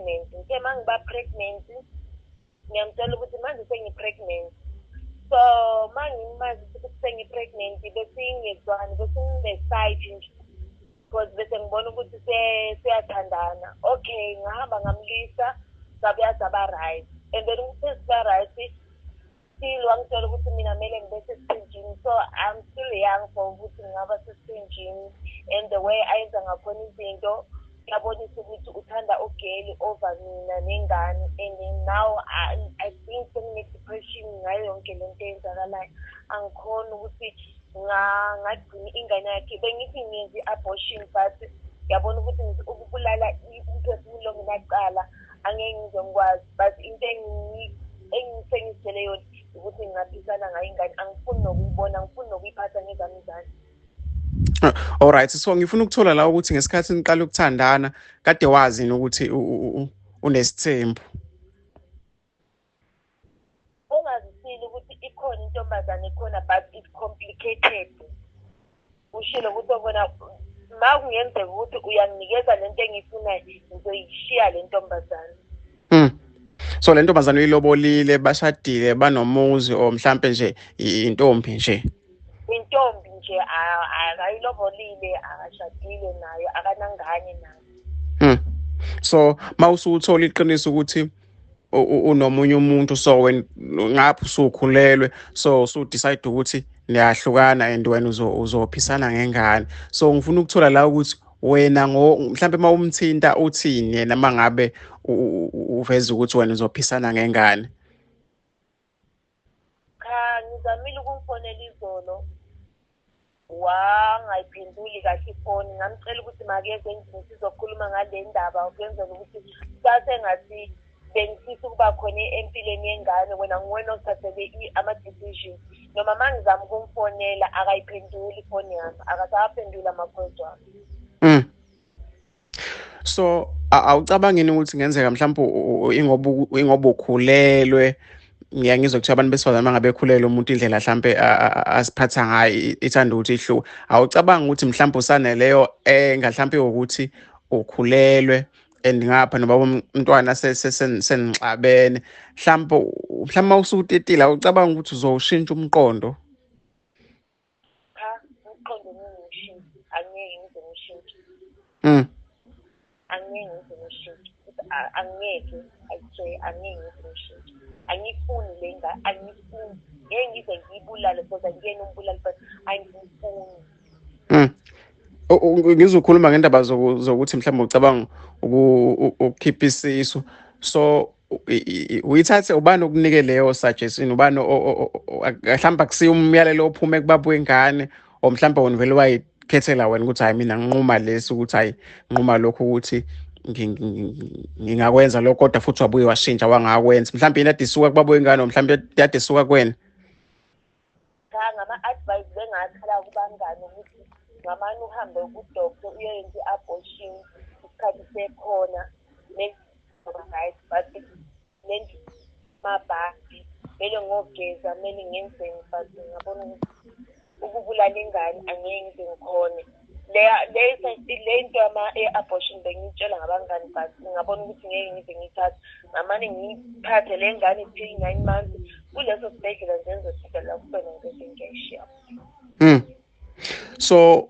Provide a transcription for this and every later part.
pregnant. Ngithe uma ngiba pregnant, ngiyamtshela ukuthi manje sengi-pregnant. So uma ngimazi ukuthi sengi-pregnant, besingezwani, besine-side nje, because bese ngibona ukuthi siyathandana. Okay, ngahamba ngamlisa, sabuya saba right. And then ukuthi siba right, still wangitshela ukuthi mina kumele ngibe sesithenjini. So I'm still young for ukuthi ngingaba sesithenjini, and the way ayenza ngakhona izinto kuyabonisa ukuthi uthanda ugeli over mina nengane. And now I think sengine-depression ngayo yonke le nto eyenzakalayo. Angikhoni ukuthi ngagcina ingane yakhe. Bengithi ngiyenza i-abortion, but ngiyabona ukuthi ukubulala umphefumulo ongenacala angeke ngize ngikwazi. But into engisengizitshele yona ukuthi ngingaphisana ngayo ingane, angifuni nokuyibona, angifuni nokuyiphatha ngezami izandla. Alright, so ngifuna ukuthola la ukuthi ngesikhathi niqala ukuthandana kade wazi yini ukuthi unesithembu? Ungazisile ukuthi ikhona intombazane ekhona, but it's complicated. Ushilo ukuthi obona ma kungenzeka ukuthi uyanginikeza lento engiyifunayo, ngizoyishiya le ntombazane. So le ntombazane uyilobolile, bashadile, banomuzi, or mhlampe nje intombi nje? Intombi nje, akayilobolile, akashadile nayo, akanangane nayo. So mawusuthola iqiniso ukuthi unomunye umuntu, so wena ngapha usukhulelwe, so usu-decide ukuthi niyahlukana and wena uzophisana ngengane. So ngifuna ukuthola la ukuthi wena mhlampe uma umthinta uthini yena uma ngabe uveza ukuthi wena uzophisana ngengane? Cha, ngizamile ukumfonela izolo, wangayiphenduli kahle ifoni. Ngamcela ukuthi makeze endlini sizokhuluma ngale ndaba, ukwenzela ukuthi sasengathi bengifisa ukuba khona empilweni yengane, wena nguwena ozithathele ama-decision. Noma uma ngizama ukumfonela akayiphenduli ifoni yami, akasawaphenduli ama-calls wami. So awucabangini ukuthi kungenzeka mhlawumbe ingoba ukhulelwe? Ngiya ngizwe kuthiwa abantu besifazane uma ngabe ekhulelwe umuntu indlela mhlampe asiphatha ngayo ithanda ukuthi ihluke. Awucabangi ukuthi mhlampe usaneleyo enga mhlampe ukuthi ukhulelwe and ngapha nobaba umntwana senixabene, mhlampe uma usutetile awucabangi ukuthi uzowushintsha umqondo? Cha, umqondo ngeke ngiwushintshe, angeke ngize ngiwushintshe. Angeke ngize ngiwushintshe. Angeke, I swear, angeke ngize ngiwushintshe. Angifuni le ngane, angifuni. Ngeke ngize ngiyibulale because angiyena umbulali, but angifuni. Ngizokhuluma ngendaba zokuthi mhlawumbe ucabanga ukukhipha isisu. So uyithathe ubani okunike leyo suggestion? Ubani mhlawumbe akusiyo umyalelo ophume kubaba wengane, or mhlawumbe wena vele wayikhethela wena ukuthi hayi mina nginquma lesi, ukuthi hayi nginquma lokhu ukuthi ngingakwenza lokho, kodwa futhi wabuye washintsha wangakwenza. Mhlawumbe yini ade isuka kubaba wengane, or mhlawumbe yade isuka kuwena? Cha, ngama-advice bengathola kubangani ukuthi ngamane uhambe ku-doctor uyoyenza i-abortion isikhathi sekhona, right, but mabhadi kumele ngogeza, kumele ngenzeni, but ngabona ukuthi ukubulala ingane angeke ngize ngikhone. Le nto ye-abortion bengiyitshela ngabangani, but ngabona ukuthi ngeke ngize ngiyithathe, ngamane ngiyiphathe le ngane till 9 months kuleso sibhedlela nje engizofika la kusona, ngibese ngiyayishiya. So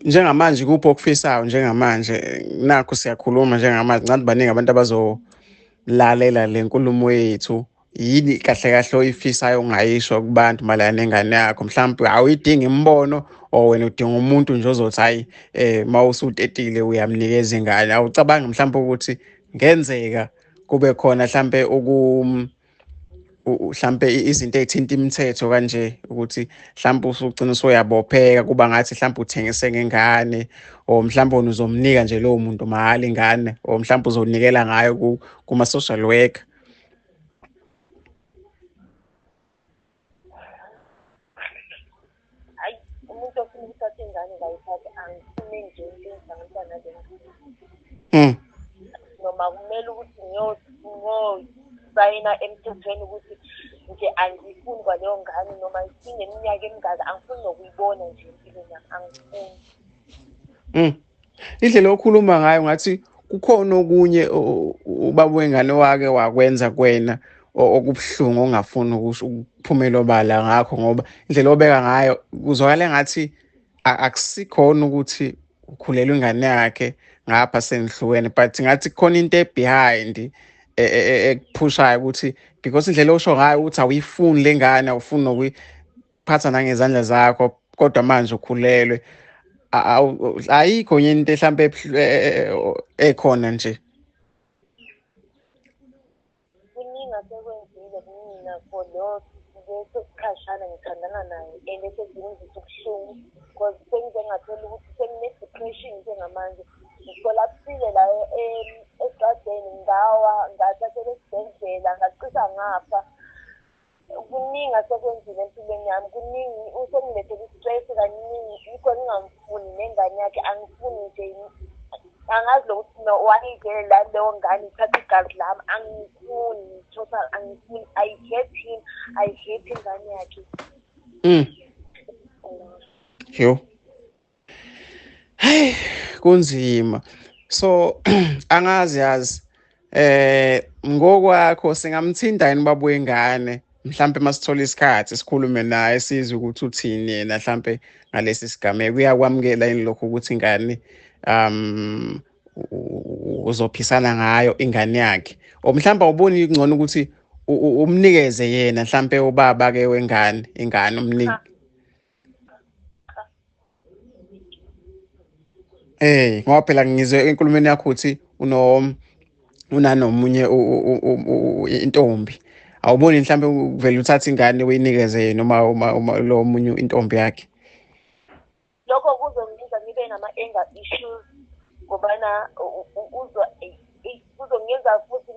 njengamanje kuphi okufisayo njengamanje? Nakho siyakhuluma njengamanje, ngicathi baningi abantu abazolalela le nkulumo yethu. Yini kahle kahle oyifisayo ongayisho kubantu mayelana nengane yakho? Mhlawumbe awuyidingi imibono, or wena udinga umuntu nje ozothi hayi, mawusutetile uyamnikeza ingane. Awucabangi mhlawumbe ukuthi ngenzeka kube khona mhlawumbe mhlawumbe izinto ey'thinta imithetho kanje, ukuthi mhlawumbe usugcina usuyabopheka kuba ngathi mhlawumbe uthengise ngengane, or mhlawumbe wena uzomnika nje lowo muntu mahhala ingane, or mhlawumbe uzonikela ngayo kuma-social worker? Hayi, umuntu ofuna ukuthatha ingane ngayithatha, angifuni nje into engihlanganisa nale ngane. Noma kumele ukuthi ngiyosayina emthethweni ukuthi nje angifuni kwaleyo ngane, noma ineminyaka emingaka, angifuni nokuyibona nje empilweni yami, angifuni. Indlela okhuluma ngayo ngathi Kukhona okunye ubaba wengane wake wakwenza kuwena okubuhlungu ongafuni ukuphumela obala ngakho, ngoba indlela obeka ngayo kuzwakala engathi akusikhona ukuthi ukhulelwe ingane yakhe ngapha senihlukene, but ngathi kukhona into e-behind ekuphushayo ukuthi, because indlela osho ngayo ukuthi awuyifuni le ngane, awufuni nokuyiphatha nangezandla zakho, kodwa manje ukhulelwe. Ayikho enye into hlampe ekhona nje. Kuningi asekwenzile kumina for leso sikhashana ngithandana naye, and esezingizisa ubuhlungu because sengize ngathola ukuthi sengine-depression njengamanje. Ngikolapsile la esitradeni, ngawa, ngathathelwa esibhedlela, ngacisha ngafa. Kuningi asekwenzile empilweni yami, kuningi, usengilethele i-stress kaningi, yikho ngingamfuni nengane yakhe, angifuni nje. Angazi lokuthi wayivele la leyo ngane ithatha igazi lami, angifuni, total angifuni. I hate him, I hate ingane yakhe. Yo. Hey, kunzima. So angazi yazi ngokwakho singamthinta yini ubaba wengane, mhlambe masithola isikhathi sikhulume naye sizwe ukuthi uthini yena mhlambe ngalesi sigameko, uyakwamukela yini lokho ukuthi ingane uzophisana ngayo ingane yakhe, or mhlambe awuboni kungcono ukuthi umnikeze yena mhlambe ubaba ke wengane ingane umnike? Ngoba phela ngizwe enkulumeni yakho ukuthi unanomunye intombi, awuboni mhlambe uvele uthathe ingane uyinikeze yena uma lo munye intombi yakhe? Lokho kuzongenza ngibe nama-anger issues, ngobana kuzongenza futhi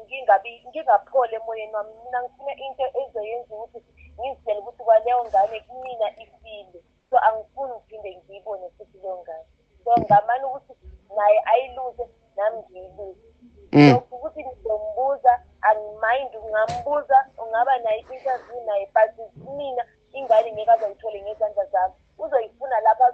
ngingapholi emoyeni wami. Mina ngifuna into ezoyenza ukuthi ngizitshele ukuthi kwaleyo ngane kumina ifile, so angifuni ukuphinde ngiyibone futhi leyo ngane. So ngamane ukuthi naye ayiluze, nami ngiyiluze. Lokhu ukuthi ngizombuza, angimind, ungambuza, ungaba naye i-interview naye, but mina ingane ngeke azoyithole ngezandla zami, uzoyifuna lapho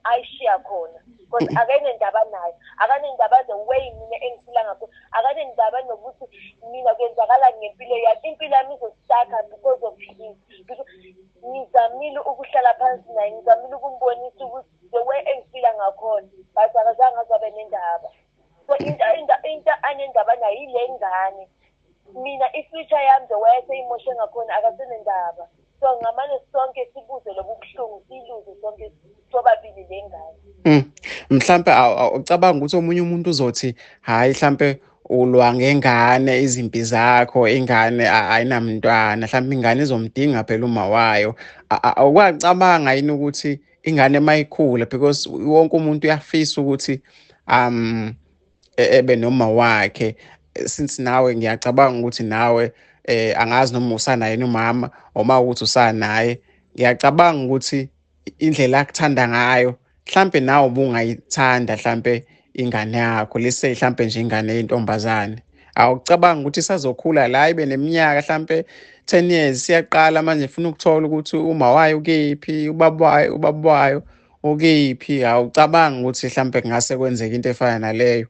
ayishiya khona, because akanendaba nayo, akanendaba the way mina engifila ngakho, akanendaba nokuthi mina kwenzakalani ngempilo yami. Impilo yami izostaka because of him. Ngizamile ukuhlala phansi naye, ngizamile ukumbonisa ukuthi the way engifila ngakhona, but akazange azabe nendaba. So into anendaba nayo yile ngane. Mina i-future yami the way eseyimoshe ngakhona akasenendaba. So ngamane sonke sibuze lobu buhlungu, siyiluze sonke sobabili le ngane. Mhlambe ucabanga ukuthi omunye umuntu uzothi hayi mhlambe ulwa ngengane, izimpi zakho, ingane ayinamntwana, mhlambe ingane izomdinga phela uma wayo. Awukwacabanga yini ukuthi ingane mayikhula, because wonke umuntu uyafisa ukuthi ebe noma wakhe, since nawe ngiyacabanga ukuthi nawe angazi noma usanaye nomama noma ukuthi usanaye, ngiyacabanga ukuthi indlela akuthanda ngayo mhlambe nawe ubungayithanda mhlambe ingane yakho, lise mhlambe nje ingane yentombazane. Awucabanga ukuthi isazokhula la ibe neminyaka mhlambe 10 years, siyaqala manje ifuna ukuthola ukuthi uma wayo ukephi, ubaba wayo ukephi. Awucabanga ukuthi mhlambe kungase kwenzeke into efana naleyo?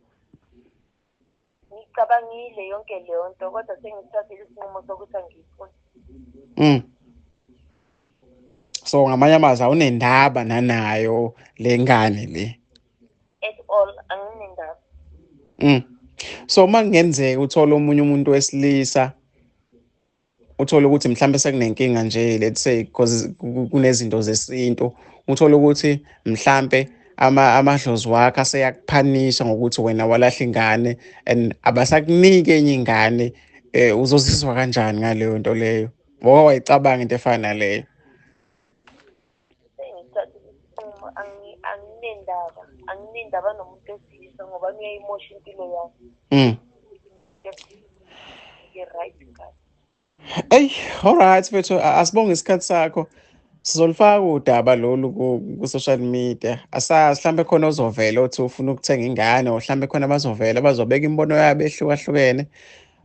Ngicabangile yonke leyo nto, kodwa sengithathile isinqumo sokuthi angiyifuni. So ngamanye amazwi awunendaba nanayo le ngane le? At all, anginendaba. So uma kungenzeka uthole omunye umuntu wesilisa, uthole ukuthi mhlambe sekunenkinga nje, let's say because kunezinto zesintu, uthole ukuthi mhlambe amadlozi wakhe aseyakuphanisha ngokuthi wena walahla ingane and abasakunike enye ingane, uzozizwa kanjani ngaleyo nto leyo? Ngoba wayicabanga into efana naleyo. Anginendaba, anginendaba nomuntu wesilisa ngoba uyayimosha impilo yami. Ngi-right kahle. Hey, all right mfethu, asibonge isikhathi sakho. Sizolifaka udaba lolu ku-social media. Asazi mhlambe khona ozovela othi ufuna ukuthenga ingane, or mhlambe khona abazovela bazobeka imibono yabo ehlukahlukene.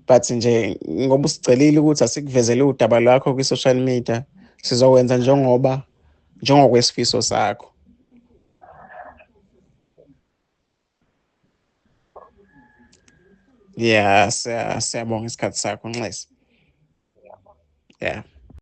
But nje ngoba usicelile ukuthi asikuvezele udaba lwakho kwi-social media, sizokwenza njengokwesifiso sakho. Yeah, siyabonga isikhathi sakho, Nxesi. Ngiyabonga. Yeah.